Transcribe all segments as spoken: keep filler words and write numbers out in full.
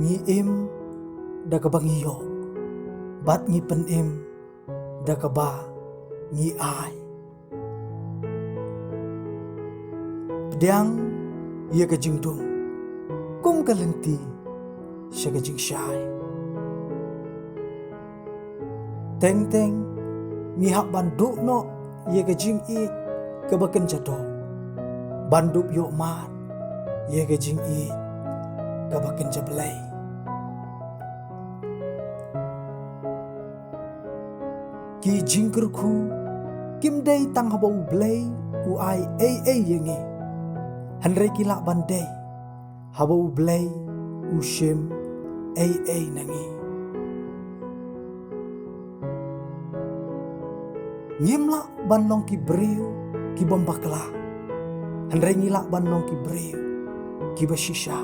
Ngi im da kaba ngi ïoh, bad ngi pynim da kaba ngi ai. Pdiang ïa ka jingdum kum ka lynti sha ka jingshai. Teng teng ngi hap ban duh noh ïa ka jingïeit kaba kynja doh, ban dup ïoh mad ïa ka jingïeit kaba kynja Blei. Ki jingkyrkhu kim dei tang haba U Blei u ai ei ei ïa ngi, hynrei ki lah ban dei haba U Blei u shim ei ei na ngi. Ngim lah ban long ki briew ki bym bakla, hynrei ngi lah ban long ki briew kiba shisha.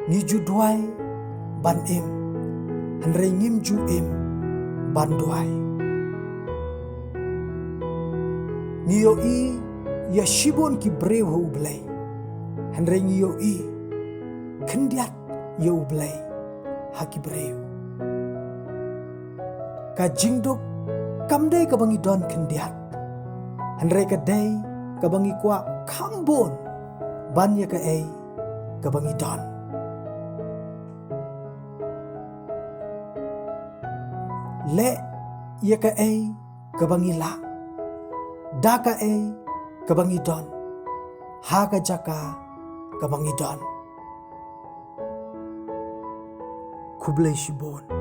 Ngi ju duwai ban im, hynrei ngim ju im ban duwai. Ngi ïohi ïa shibun ki briew ha U Blei, hynrei ngi ïohi khyndiat ïa U Blei ha ki briew. Ka jingduk kam dei kaba ngi don khyndiat, hynrei ka dei kaba ngi kwah kham bun ban ïa kaei kaba ngi don. Leh ïa kaei kaba ngi lah da kaei kaba ngi don ha ka jaka kaba ngi don. Khublei shibun.